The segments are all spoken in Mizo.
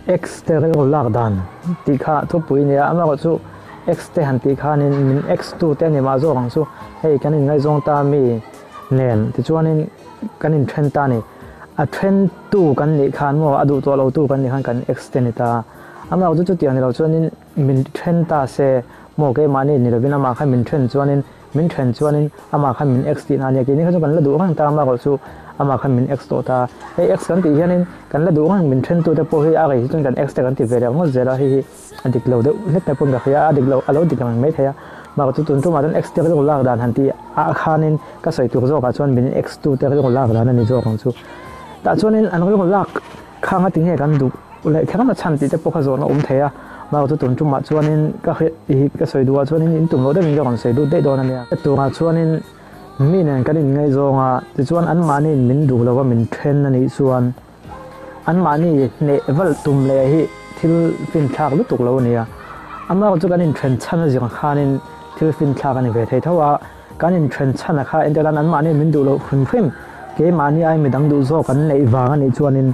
Ex te rilru lak dan tih kha thupui nia, amaherawhchu ex te han tih khanin min ex tu te a ni mah zawk ang chu, hei kan inngaihzawng ta mi nen tichuanin kan inthen ta a ni. A then tu kan nih khan maw a duh tawh lo tu kan nih khan kan ex te ni ta, amaherawhchu chutiang ni lo chuanin min then ta se maw keimahni ni lovin amah khan min then chuanin Min then chuanin amah khan min ex tihna a nia, keini kha chu kan la duh reng ta, amaherawhchu amah khan min ex tawh ta. Hei ex kan tih hianin kan la duh reng, min thentute pawh hi a rei hi chuan kan ex te kan ti ve leh ngawt zel a, hei hi a dik lo deuh hlek mai pawn ka hria a, a dik lo, a lo dik reng mai thei a. Amaherawhchu tun tumah chuan ex te rilru lak dan han tih ah khanin ka sawi tur zawkah chuan min ex tute rilru lak dan a ni zawk ang chu. Tah chuanin an rilru lak Khang a ti nge kan duh leh kher na chhan tih te pawh kha zawhna awm thei a, mau chu tun tumah chuanin ka hi ka sawi duhah chuanin in tum loh deuhin ka rawn sawi lut daih dawn a nia. Turah chuanin mi nen kan inngaihzawng a, tichuan anmahniin min duh lova min then a nih chuan anmahni hneh valh tum leh hi thil finthlak lutuk lo a nia. Amah chu kan inthen chhan a zir khanin thil finthlak a ni ve thei tho a, Kan inthen chhan a kha entir nan anmahni min duh loh hrim hrim, keimahni ai midang duh zawk an neih vang a nih chuanin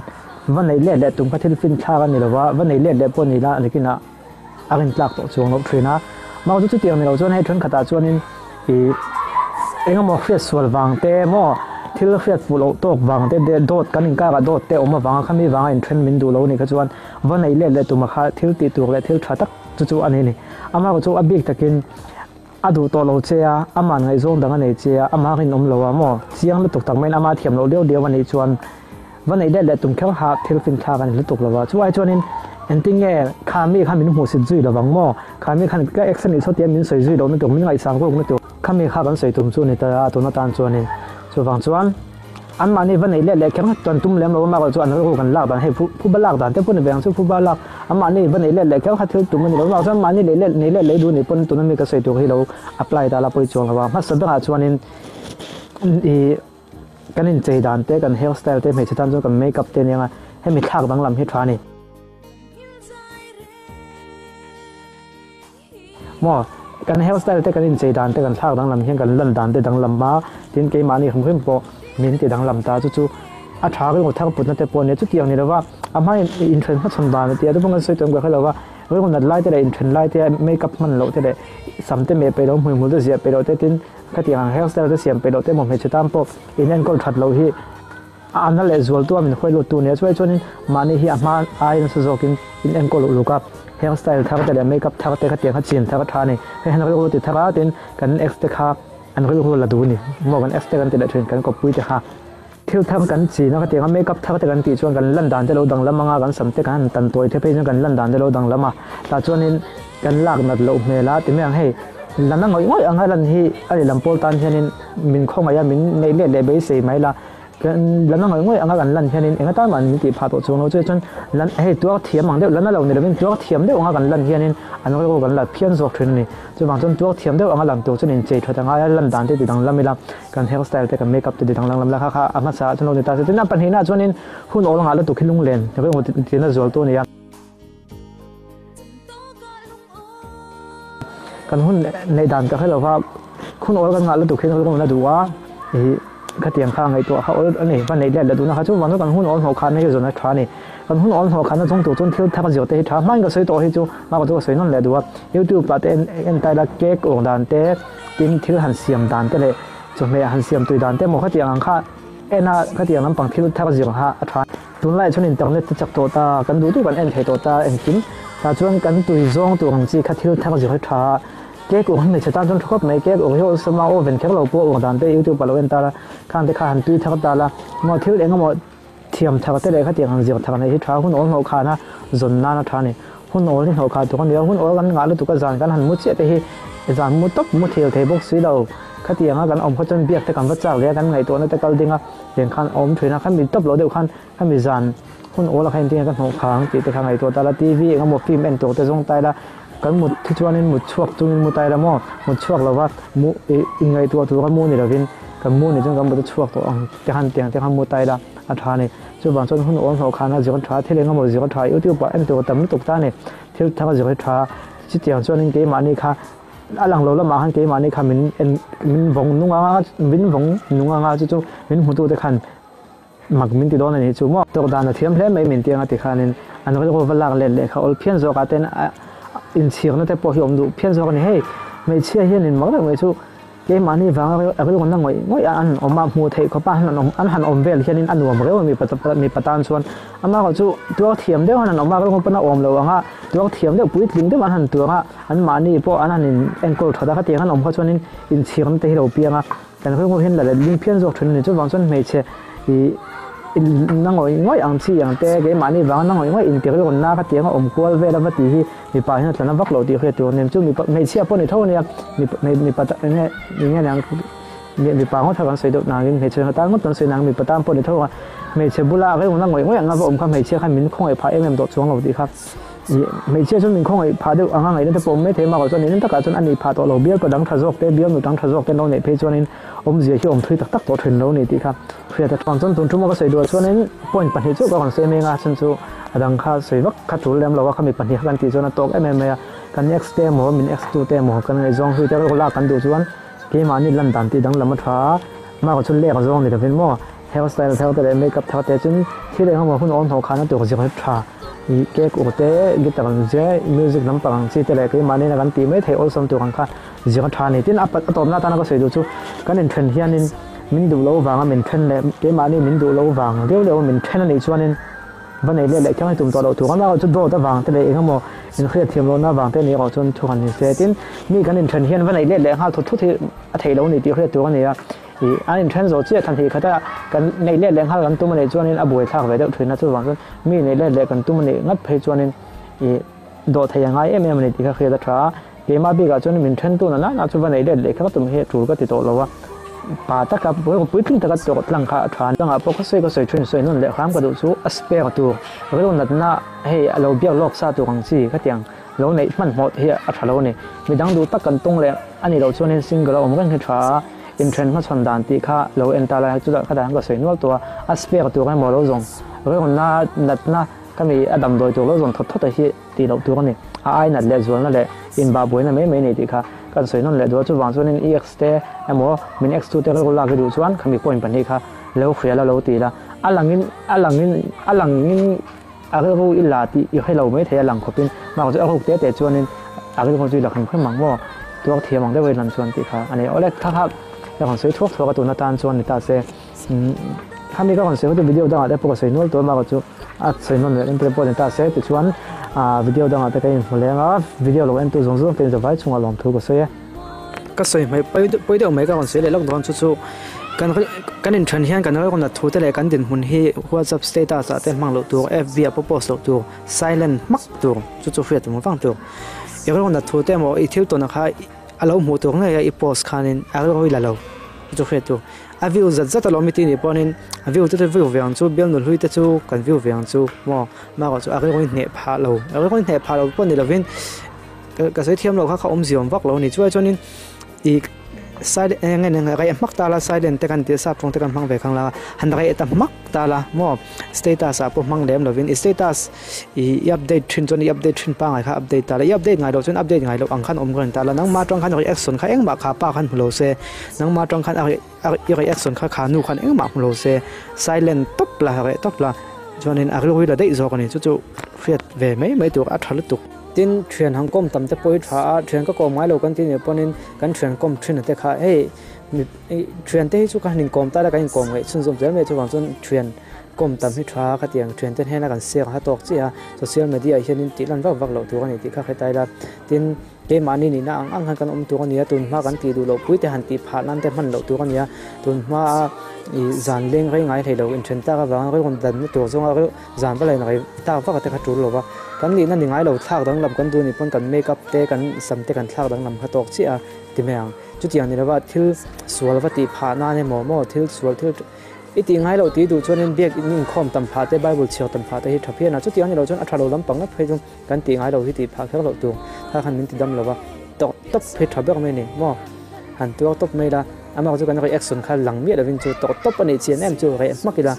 va neih let leh tum kha thil finthlak a ni lo va, va neih let leh pawh ni la nakinah a rintlak tawh chuang loh thin a. Mahse chu chutiang ni lo chuan hei thenkhatah chuanin ih engemaw hriat sual vang te maw thil hriat fuh loh tawk vang te dawt kan inkarah dawt te awm avanga khami vanga inthen min duh lo a nih kha chuan va neih let leh tum a kha thil tih tur leh thil tha tak chu chu a ni a ni. Amah chu a bik takin A duh tawh lo che a, amah ngaihzawng dang a nei che a, amah rinawm lo a maw? Chiang lutuk tak maiin amah thiam loh deuh deuh a nih chuan va neih let leh tum kher ha thil finthlak a ni lutuk lo a. Chu ai chuanin engtin nge kha mi kha min hmuhsit zui lo vang maw? Kha mi khan ka ex a nih saw tia min sawi zui loh na tur, min ngaihsang ruk na tur. Kha mi kha kan sawi tum chu a ni ta a, tun atan chuanin chuvang chuan Anmahni va neih let leh kher chuan tum lem lo a, mahrawh chu an rilru kan lak dan hei phu ba lak dan te pawh ni ve ang chu, phu ba lak anmahni va neih let leh kher kha thil tum a ni lo, mahrawh chuan anmahni neih let neih let leh duh nih pawn tuna mi ka sawi tur hi lo apply ta la pawi chuang lo a, hmasa berah chuanin ih kan inchei dan te kan hair style te hmeichhe tan chuan kan make up te ania nga hemi thlak danglam hi tha a ni. Maw, kan hair style te kan inchei dan te kan thlak danglam hian kan lan dan te danglam a, tin keimahni hrim hrim pawh min ti danglam ta chu chu a tha rilru thar putna te pawh a nia chutiang ni lova a hma in inthen hmachhawn dan a tia chu pawh kan sawi tawh em ka hre lova rilru nat lai te leh inthen lai te make up hman loh te leh sam te meh peih loh hmuihmul te ziah peih loh te tin khatiang ang hair style te siam peih loh te emaw hmeichhe tan pawh in enkawl that loh hi A anna leh zualtu a min huai lut tu nia chuai chuanin mahni hi a hma aiin nasa zawkin in enkawl uluk a, hair style thar te leh make up thar te kha tiang kha chin thar a tha a ni. Hei hian rilru ti thar a tin kan ex te kha an rilru la duh a ni. Maw kan ex te kan ti leh thin kan kawppui te kha. Thil thar kan chin a khatiang a make up thar te kan tih chuan kan lan dan te lo danglam anga kan sam te kan han tan tawi the phei chuan kan lan dan te lo danglam a, tah chuanin kan lak nat loh hmel a ti mai ang hei lana ngawih ngawih anga lan hi a lehlam pawl tan hianin min khawngaih a min neih let leh beisei mai la. Kan lan a ngawih ngawih anga kan lan hianin eng atan mah min tih phah tawh chuang lo chu chuan lan hei tuar thiam ang deuh lan a lo ni lovin tuar thiam deuh anga kan lan hianin an rilru kan la phian zawk thin a ni. Chuvang chuan tuar thiam deuh anga lang tur chuan inchei that angai a lan dan te ti danglam ila kan hair style te kan make up te ti danglam lam la kha kha a hmasa ah chuan lo ni ta se. Tin a pahnihna ah chuanin hun awl ngah lutuk hi lunglen rilru tina zual tu a ni a. Kan hun neih dan ka hre lo va, hun awl kan ngah lutuk hian rilru na duh a, ih khatiang kha ngaihtuah kha awl a ni, va neih let leh duhna kha chu vang chu kan hun awl hnawh khanna hi zawn a tha a ni. Kan hun awl hnawh khanna zawng tur chuan thil thar zir te hi tha, hmain ka sawi tawh hi chu hma ka chu ka sawi nawn leh duh a, youtube ah te en en tai la cake awng dan te, tin thil han siam dan te leh chawhmeh han siam tui dan te emaw khatiang ang kha en a khatiang lampang thil thar zir kha a tha. Tunlaiah chuan internet te chak tawh ta, kan duh duh kan en thei tawh ta engkim. Tah chuan kan tui zawng tur ang chi kha thil thar zir hi tha a, cake ur hi hmeichhe tan chuan tha khawp mai, cake ur hi awlsam a, oven kher lo pawh ur dan te youtube ah lo en ta la, khang te kha han tui thar ta la, maw thil eng emaw thiam thar te leh khatiang han zir thar neih hi tha, hun awl hnawh khan a zawn nan a tha a ni. Hun awl hi hnawh khat tur a ni a, hun awl kan ngah lutuk a zan kan han mu chiah te hi zan mu tawp mu thil thei bawk si lo. Khatiang a kan awm khaw chuan biak te kan va chak leh a, kan ngaihtuahna te kal ding a, tiang khan a awm thin a, khami tawp loh deuh khan khami zan hun awl a kha engtin nge ka hnawh khang tih te kha ngaihtuah ta la, TV eng emaw film en tur te zawng tai la, kan mut hi chuanin mut chhuak chungin mu tai la maw, mut chhuak lova mu ih inngaihtuah tur a mu ni lovin kan mu ni chuan kan mut a chhuak tawh ang te khan tiang te khan mu tai la a tha a ni. Chuvang chuan hun awl hnawh khana zir tha thil eng emaw zir tha youtube ah en tur tam lutuk ta a ni, thil thar zir tha chutiang chuanin keimahni kha a lang lo lamah khan keimahni kha min en min vawng nung anga min vawng nung anga chu chu min hmutute khan mak min ti dawn a nih chu maw. Tawk dan a thiam hle mai min ti anga tikhanin an rilru va lak let leh kha awl phian zawk ah ten a inchhirna te pawh hi awm duh phian zawk a ni. Hei hmeichhia hian in mak deuh mai chu keimahni vanga a rilru na ngawih ngawih a an awm a, hmuh theih khawpa an han awm vel hianin a nuam reuh a mipa tan chuan. Amaherawh chu tuar thiam deuh han an awm a, rilru pawn a awm lo ang a, tuar thiam deuh puitling deuh an han tuar a, anmahni pawh an han in enkawl that a, khatiang an awm kha chuanin inchhirna te hi lo piang a. Kan rilru hian la let ling phian zawk thin a ni. Chuvang chuan hmeichhe ih na ngawih ngawih ang chi ang te, keimahni vanga na ngawih ngawih inti rilru na khatiang a awm kual vel a va tih hi mipa hian a tlana vak loh tih hriat tur a ni. Chu mipa hmeichhia pawh ni tho a nia, mipa enge enge niang mipa ngawt kha kan sawi deuh nangin hmeichhe tan ngawt kan sawi nang mipa tan pawh ni tho a, hmeichhe bula rilru na ngawih ngawih anga va awm kha hmeichhia khan min khawngaih phah em em tawh chuang lo tih kha. Hmeichhia chuan min khawngaih phah deuh anga ngaihna te pawh awm maithei mah chuan eng takah chuan a nih phah tawh lo bial padang tha zawk te bial nutang tha zawk te an lo neih phei chuanin awmzia hi awm thui tak tak tawh thin lo ni tih kha hriat a tha. Chuan tun thuma ka sawi duah chuanin point pahnih chu ka rawn sawi meng a chhan chu a dang kha sawi vak kha tul lem lo a khami pahnih kha kan tih chuan a tawk em em mai a kan ex te emaw min ex tu te emaw kan ngaihzawng hlui te rilru lak kan duh chuan keimahni lan dan tih danglam a tha a mah chu lek zawng ni lovin maw hair style thar te leh makeup thar te chuan thil engemaw hun awm hnawh khan a tur zir tha. Ih cake ur te, guitar ang che, music lampang ang chi te leh keimah nena kan tih mai theih awlsam tur ang kha zir a tha a ni. Tin, a tawpna atana ka sawi duh chu kan inthen hianin min duh loh vanga min then leh keimahni min duh loh vang deuh deuh a min then a nih chuanin va nei let leh kher hi tum tawh loh tur a ni. Amaherawhchu dawt avang te leh engemaw inhriat thiam lohna avang te a nih erawh chuan thu han ni se. Tin, mi kan inthen hian va neih let leh nghal thut thut hi a theih loh a ni tih hriat tur a ni a. Ih, an inthen zawh chiah thlan hnih khata kan neih let leh nghal kan tum a nih chuanin a buai thlak ve deuh thin a, chuvang chuan mi neih let leh kan tum a nih ngat phei chuanin ih dawh thei a ngai em em a ni tih kha hriat a tha a. Keimah bikah chuan min then tuna nana chu va neih let leh kha ka tum hi a tul ka ti tawh lo a, pa taka puitling taka tawh tlang kha a tha a ni. Changah pawh ka sawi ka sawi thin sawi nawn leh hram ka duh chu a spare tur rilru natna hei a lo biak lawk sa tur ang chi khatiang lo neih hmanhmawh hi a tha lo a ni. Midang duh tak kan tawng leh a nih loh chuanin single a awm reng hi tha a. Inthen hmachhawn dan tih kha lo en ta lai, chutah khatah hian ka sawi nual tawh a, a spare tur emaw lo zawng rilruna natna ka mi a damdawi tur lo zawn thawt thawt a hi tih loh tur a ni. A ai nat leh zualna leh inbah buaina mai mai nei tih kha kan sawi nawn leh duh a, chuvang chuanin i ex te emaw min ex tu te rilru lak i duh chuan khami point pahnih kha lo hria la lo ti la, a langin a langin a langin a rilru i la tih i hre lo mai thei a lang khawpin mahse chu a ruk te te chuanin a rilru chu i la hrim hrim ang maw tuar thiam ang deuh a inlan chuan tih kha a ni. Awle kha kha ka rawn sawi thuak thuak a tuna tan chuan ni ta se khami ka rawn sawi chu video dangah te pawh ka sawi nual tawh mahse chu a sawi nawn leh te pawh ni ta se tichuan video dangah te ka inhmu leng a video lo entu zawng zawng te in zavai chungah lawmthu ka sawi e. Ka sawi hmaih pawi deuh mai ka rawn sawi leh lawk dawn chu chu kan kan inthen hian kan rilru nat thu te leh kan dinhmun hi whatsapp status ah te hmang loh tur fb ah pawh post loh tur silent hmak tur chu chu hriat vang vang tur i rilru nat thu te emaw i thil tawn ah kha a lo hmuh tur ngei a i post khanin a rilru i la lo chu chu hriat tur a view zat zat alawm i tih nih pawhin a view te chu view ve ang chu bialnu hlui te chu kan view ve ang chu maw mahrawh chu a rilru i hneh phah lo a rilru i hneh phah lo pawh ni lovin. Ka sawi thiam lo kha kha awmzia awm vak lo a ni. Chuai chuanin ih silent eng nge eng reh hmak ta la silent te kan tih a sap tawng te kan hmang ve khang la han reh ta hmak ta la maw status ah pawh hmang lem lovin i status ih i update thin chuan i update thin pangngai kha update ta la i update ngai loh chuan update ngai loh ang khan awm reng ta la nangmah atang khan reaction kha engmah kha pa khan hmu lo se nangmah atang khan a i reaction kha kha nu khan engmah hmu lo se silent tawp la reh tawp la chuanin a rilru hi la daih zawk a ni chu chu hriat ve mai mai tur a tha lutuk. Tin, thian han kawm tam te pawh hi tha a, thian ka kawm ngai lo kan tih nih pawhin kan thian kawm thin te kha hei thian te hi chu kan inkawm ta la kan inkawm ngaih chhunzawm zel mai chuvang chuan thian kawm tam hi tha a khatiang thian te hnena kan share kha tawk chiah a, social media ah hianin tih lan vak vak loh tur a ni tih kha hretai la. Tin, keimahni nihna ang ang khan kan awm tur a ni a, tunhma kan tih duh loh pui te han tih phah nan te hman loh tur a ni a, tunhma ih zan leng rei ngai hlei lo inthen tak avanga rilru danna tur zawnga Zan va lain rei tak vak a te kha tul lo va, kan nihna ni ngai lo thlak danglam kan duh nih pawn kan make up te kan sam te kan thlak danglam kha tawk chiah a ti mai ang. Chutiang ni lova thil sual va tih phah nan emaw maw thil sual thil i tih ngai loh tih duh chuanin biak in inkhawm tam phah te bible chhiar tam phah te hi tha phian a, chutiang ni lo chuan a tha lo lampang ngawt phei chu kan tih ngai lo hi tih phah kher loh tur kha khan min ti dam lo va, tawk tawp phei tha ber mai a ni maw han tuar tawp mai la amah chu kan reaction kha lang miah lovin chu tawk tawp a nih chian em chu reh hmak ila.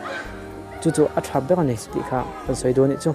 Chu chu a tha ber a ni tih kha kan sawi dawn nih chu.